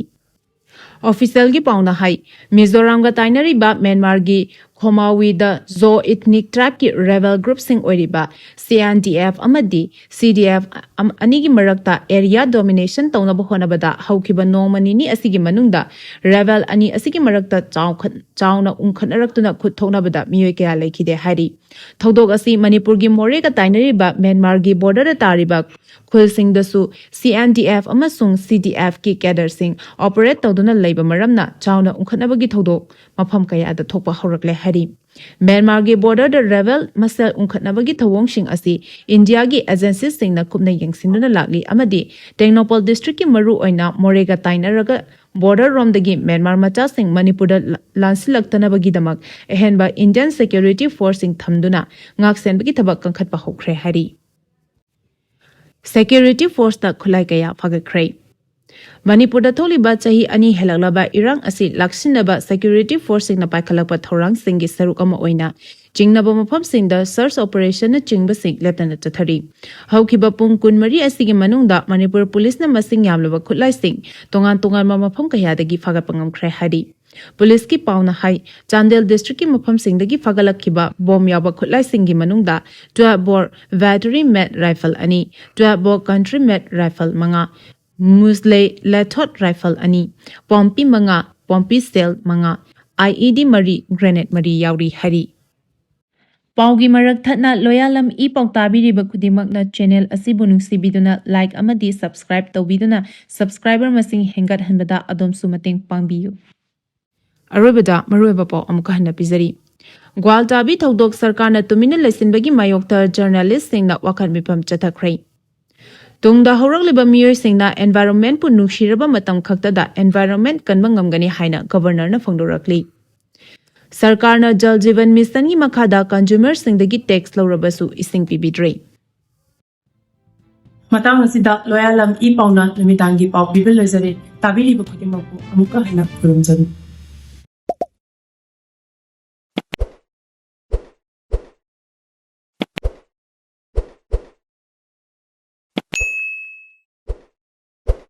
ꯑꯣꯐꯤꯁꯤꯌꯦꯜꯒꯤ ꯄꯥꯎꯅ ꯍꯥꯏ, ꯃꯤꯖꯣꯔꯥꯝꯒ ꯇꯥꯏꯅꯔꯤꯕ ꯃ꯭ꯌꯥꯟꯃꯥꯔꯒꯤ ꯈꯣꯃꯥꯋꯤꯗ ꯖꯣ ꯏꯊꯅꯤꯛ ꯇ꯭ꯔꯥꯏꯕꯀꯤ ꯔꯦꯕꯦꯜ ꯒ꯭ꯔꯨꯞꯁꯤꯡ ꯑꯣꯏꯔꯤꯕ ꯁꯤ ꯑꯦꯟ ꯗꯤ ꯑꯦꯐ ꯑꯃꯗꯤ ꯁꯤ ꯗꯤ ꯑꯦꯐ ꯑꯝ-, ꯑꯅꯤꯒꯤ ꯃꯔꯛꯇ ꯑꯦꯔꯤꯌꯥ ꯗꯣꯃꯤꯅꯦꯁꯟ ꯇꯧꯅꯕ ꯍꯣꯠꯅꯕꯗ ꯍꯧꯈꯤꯕ ꯅꯣꯡꯃ ꯅꯤꯅꯤ ꯑꯁꯤꯒꯤ ꯃꯅꯨꯡꯗ ꯔꯦꯕꯦꯜ ꯑꯅꯤ ꯑꯁꯤꯒꯤ ꯃꯔꯛꯇ ꯆꯥꯎꯈꯠ-, ꯆꯥꯎꯅ ꯎꯪꯈꯠꯅꯔꯛꯇꯨꯅ ꯈꯨꯠ ꯊꯣꯛꯅꯕꯗ ꯃꯤꯑꯣꯏ ꯀꯌꯥ ꯂꯩꯈꯤꯗꯦ ꯍꯥꯏꯔꯤ꯫ ꯊꯧꯗꯣꯛ ꯑꯁꯤ ꯃꯅꯤꯄꯨꯔꯒꯤ ꯃꯣꯔꯦꯒ ꯇꯥꯏꯅꯔꯤꯕ ꯃ꯭ꯌꯥꯟꯃꯥꯔꯒꯤ ꯕꯣꯔꯗꯔꯗ ꯇꯥꯔꯤꯕ ꯈꯨꯜꯁꯤꯡꯗꯁꯨ ꯁꯤ ꯑꯦꯟ ꯗꯤ ꯑꯦꯐ ꯑꯃꯁꯨꯡ ꯁꯤ ꯗꯤ ꯑꯦꯐꯀꯤ ꯀꯦꯗꯔꯁꯤꯡ ꯑꯣꯄꯔꯦꯠ ꯇꯧꯗꯨꯅ ꯂꯩꯕ ꯃꯔꯝꯅ ꯆꯥꯎꯅ ꯎꯪꯈꯠꯅꯕꯒꯤ ꯊꯧꯗꯣꯛ ꯃꯐꯝ ꯀꯌꯥꯗ ꯊꯣꯛꯄ ꯍꯧꯔꯛꯂꯦ ꯍꯥꯏꯔꯤ꯫ ꯃ꯭ꯌꯥꯟꯃꯥꯔꯒꯤ ꯕꯣꯔꯗꯔꯗ ꯔꯦꯕꯦꯜ ꯃꯁꯦꯜ ꯎꯪꯈꯠꯅꯕꯒꯤ ꯊꯧꯑꯣꯡꯁꯤꯡ ꯑꯁꯤ ꯏꯟꯗꯤꯌꯥꯒꯤ ꯑꯦꯖꯦꯟꯁꯤꯁꯤꯡꯅ ꯀꯨꯞꯅ ꯌꯦꯡꯁꯤꯟꯗꯨꯅ ꯂꯥꯛꯂꯤ ꯑꯃꯗꯤ ꯇꯦꯡꯅꯧꯄꯜ ꯗꯤꯁꯇ꯭ꯔꯤꯛꯀꯤ ꯃꯔꯨꯑꯣꯏꯅ ꯃꯣꯔꯦꯒ ꯇꯥꯏꯅꯔꯒ ꯕꯣꯔꯗꯔ ꯔꯣꯝꯗꯒꯤ ꯃ꯭ꯌꯥꯟꯃꯥꯔ ꯃꯆꯥꯁꯤꯡ ꯃꯅꯤꯄꯨꯔꯗ ꯂ- ꯂꯥꯟꯁꯤꯜꯂꯛꯇꯅꯕꯒꯤꯗꯃꯛ ꯑꯍꯦꯟꯕ ꯏꯟꯗꯤꯌꯟ ꯁꯦꯀ꯭ꯌꯨꯔꯤꯇꯤ ꯐꯣꯔꯁꯁꯤꯡ ꯊꯝꯗꯨꯅ ꯉꯥꯛꯁꯦꯟꯕꯒꯤ ꯊꯕꯛ ꯀꯟꯈꯠꯄ ꯍꯧꯈ꯭ꯔꯦ ꯍꯥꯏꯔꯤ꯫ ꯁꯦꯀ꯭ꯌꯨꯔꯤꯇꯤ ꯐꯣꯔꯁꯇ ꯈꯨꯠꯂꯥꯏ ꯀꯌꯥ ꯐꯥꯒꯠꯈ꯭ꯔꯦ꯫ ꯃꯅꯤꯄꯨꯔꯗ ꯊꯣꯛꯂꯤꯕ ꯆꯍꯤ ꯑꯅꯤ ꯍꯦꯜꯂꯛꯂꯕ ꯏꯔꯥꯡ ꯑꯁꯤ ꯂꯥꯛꯁꯤꯟꯅꯕ ꯁꯦꯀ꯭ꯌꯨꯔꯤꯇꯤ ꯐꯣꯔꯁꯁꯤꯡꯅ ꯄꯥꯏꯈꯠꯂꯛꯄ ꯊꯧꯔꯥꯡꯁꯤꯡꯒꯤ ꯁꯔꯨꯛ ꯑꯃ ꯑꯣꯏꯅ ꯆꯤꯡꯅꯕ ꯃꯐꯝꯁꯤꯡꯗ ꯁꯔꯆ ꯑꯣꯄꯔꯦꯁꯟꯅꯆꯤꯡꯕꯁꯤꯡ ꯂꯦꯞꯇꯅ ꯆꯠꯊꯔꯤ꯫ ꯍꯧꯈꯤꯕ ꯄꯨꯡ ꯀꯨꯟꯃꯔꯤ ꯑꯁꯤꯒꯤ ꯃꯅꯨꯡꯗ ꯃꯅꯤꯄꯨꯔ ꯄꯨꯂꯤꯁꯅ ꯃꯁꯤꯡ ꯌꯥꯝꯂꯕ ꯈꯨꯠꯂꯥꯏꯁꯤꯡ ꯇꯣꯉꯥꯟ ꯇꯣꯉꯥꯟꯕ ꯃꯐꯝ ꯀꯌꯥꯗꯒꯤ ꯐꯥꯒꯠꯄ ꯉꯝꯈ꯭ꯔꯦ ꯍꯥꯏꯔꯤ꯫ ꯄꯨꯂꯤꯁꯀꯤ ꯄꯥꯎꯅ ꯍꯥꯏ, ꯆꯥꯟꯗꯦꯜ ꯗꯤꯁꯇ꯭ꯔꯤꯛꯀꯤ ꯃꯐꯝꯁꯤꯡꯗꯒꯤ ꯐꯥꯒꯠꯂꯛꯈꯤꯕ ꯕꯣꯝ ꯌꯥꯎꯕ ꯈꯨꯠꯂꯥꯏꯁꯤꯡꯒꯤ ꯃꯅꯨꯡꯗ ꯇ꯭ꯋꯦꯜꯕ ꯕꯣꯔ ꯕꯦꯇꯔꯤ ꯃꯦꯠ ꯔꯥꯏꯐꯜ ꯑꯅꯤ, ꯇ꯭ꯋꯦꯜꯕ ꯕꯣꯔ ꯀꯟꯇ꯭ꯔꯤ ꯃꯦꯠ ꯔꯥꯏꯐꯜ ꯃꯉꯥ, ꯃꯨꯁꯂꯦ ꯂꯦꯊꯣꯠ ꯔꯥꯏꯐꯜ ꯑꯅꯤ, ꯄꯣꯝꯄꯤ ꯃꯉꯥ, ꯄꯣꯝꯄꯤ ꯁꯦꯜ ꯃꯉꯥ, ꯑꯥꯏꯏꯗꯤ ꯃꯔꯤ, ꯒ꯭ꯔꯦꯅꯦꯗ ꯃꯔꯤ ꯌꯥꯎꯔꯤ ꯍꯥꯏꯔꯤ꯫ ꯄꯥꯎꯒꯤ ꯃꯔꯛ ꯊꯠꯅ ꯂꯣꯌꯥꯂꯝ ꯏ ꯄꯥꯎ ꯇꯥꯕꯤꯔꯤꯕ ꯈꯨꯗꯤꯡꯃꯛꯅ ꯆꯦꯅꯦꯜ ꯑꯁꯤꯕꯨ ꯅꯨꯡꯁꯤꯕꯤꯗꯨꯅ ꯂꯥꯏꯛ ꯑꯃꯗꯤ ꯁꯕꯁꯀ꯭ꯔꯥꯏꯕ ꯇꯧꯕꯤꯗꯨꯅ ꯁꯕꯁꯀ꯭ꯔꯥꯏꯕꯔ ꯃꯁꯤꯡ ꯍꯦꯟꯒꯠꯍꯟꯕꯗ ꯑꯗꯣꯝꯁꯨ ꯃꯇꯦꯡ ꯄꯥꯡꯕꯤꯌꯨ꯫ ꯑꯔꯣꯏꯕꯗ ꯃꯔꯨꯑꯣꯏꯕ ꯄꯥꯎ ꯑꯃꯨꯛꯀ ꯍꯟꯅ ꯄꯤꯖꯔꯤ꯫ ꯒ꯭ꯋꯥꯜ ꯇꯥꯕꯤ ꯊꯧꯗꯣꯛ ꯁꯔꯀꯥꯔꯅ ꯇꯨꯃꯤꯟꯅ ꯂꯩꯁꯤꯟꯕꯒꯤ ꯃꯥꯌꯣꯛꯇ ꯖꯔꯅꯦꯂꯤꯁꯁꯤꯡꯅ ꯋꯥꯀꯠ ꯃꯤꯐꯝ ꯆꯠꯊꯈ꯭ꯔꯦ꯫ ꯇꯨꯡꯗ ꯍꯧꯔꯛꯂꯤꯕ ꯃꯤꯑꯣꯏꯁꯤꯡꯅ ꯑꯦꯟꯚꯥꯏꯔꯣꯟꯃꯦꯟꯠꯄꯨ ꯅꯨꯡꯁꯤꯔꯕ ꯃꯇꯝ ꯈꯛꯇꯗ ꯑꯦꯟꯚꯥꯏꯔꯣꯟꯃꯦꯟꯠ ꯀꯟꯕ ꯉꯝꯒꯅꯤ ꯍꯥꯏꯅ ꯒꯕꯔꯅꯔꯅ ꯐꯣꯡꯗꯣꯔꯛꯂꯤ꯫ ꯁꯔꯀꯥꯔꯅ ꯖꯜ ꯖꯤꯕꯟ ꯃꯤꯁꯟꯒꯤ ꯃꯈꯥꯗ ꯀꯟꯖꯨꯃꯔꯁꯤꯡꯗꯒꯤ ꯇꯦꯛꯁ ꯂꯧꯔꯕꯁꯨ ꯏꯁꯤꯡ ꯄꯤꯕꯤꯗ꯭ꯔꯦ꯫ ꯃꯇꯥꯡ ꯑꯁꯤꯗ ꯂꯣꯌꯥꯂꯝ ꯏ ꯄꯥꯎꯅ ꯅꯨꯃꯤꯗꯥꯡꯒꯤ ꯄꯥꯎ ꯄꯤꯕ ꯂꯣꯏꯖꯔꯦ꯫ ꯇꯥꯕꯤꯔꯤꯕ ꯈꯨꯗꯤꯡꯃꯛꯄꯨ ꯑꯃꯨꯛꯀ ꯍꯟꯅ ꯈꯨꯔꯨꯝꯖꯔꯤ꯫